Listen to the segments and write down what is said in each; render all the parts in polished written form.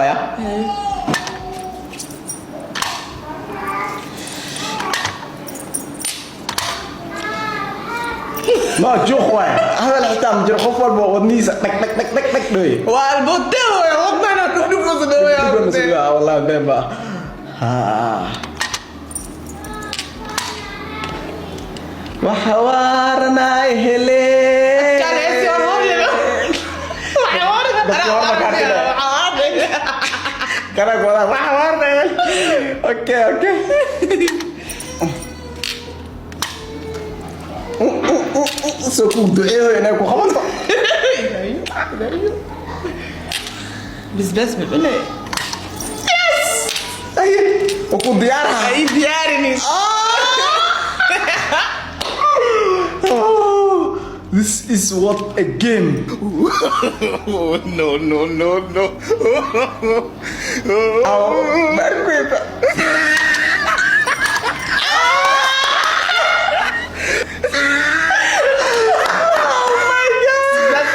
Ya. No, juuq waay. Hadal xitaa ma jiro, qof walba wadnihiisa dhag dhag dhag dhag dhag dhoy. Waa albotel way wadnana dhugdhug Dhug wallahi been ba. Ha. Waxa waaranay hele. Dadka horma ka arkay. Kana goda waxa waaranay. Okay. Soo ku duceeyo inay ku qabato. Bisbaas ma cunay? Ay, oo ku diyaaraha. Ay diyaarini. Oh, this is what a game. No, no, no, no. Oh, Marquita.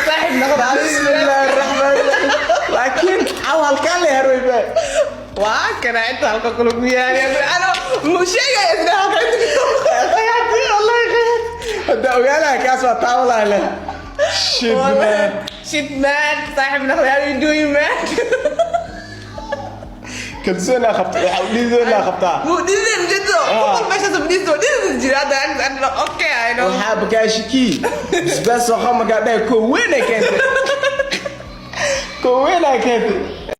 Saaxiib noqda. Bismillaahi raxmaani raxiim. Laakiin aw halkaan la herweybe. Waa kana inta halka kula ku yaali ano mu sheegaya isna halka inta. Qayaati, wallahi qayaati. Hadda ogaanaha kaas waa taawalaha leh. Shit, man. Shit, man, saaxiib noqda. How you doing, man? Kalsoonaa qabta, waxa u dhiidoonaa qabtaa. Mu dhidin jiddo qof meeshaas dhidiso dhidin jira hadda. Okay, I know. Waxaa bakaashikii bisbaas soo qaba markaa dhahay, koo weyn ay keentay. Koo weyn ay keentay.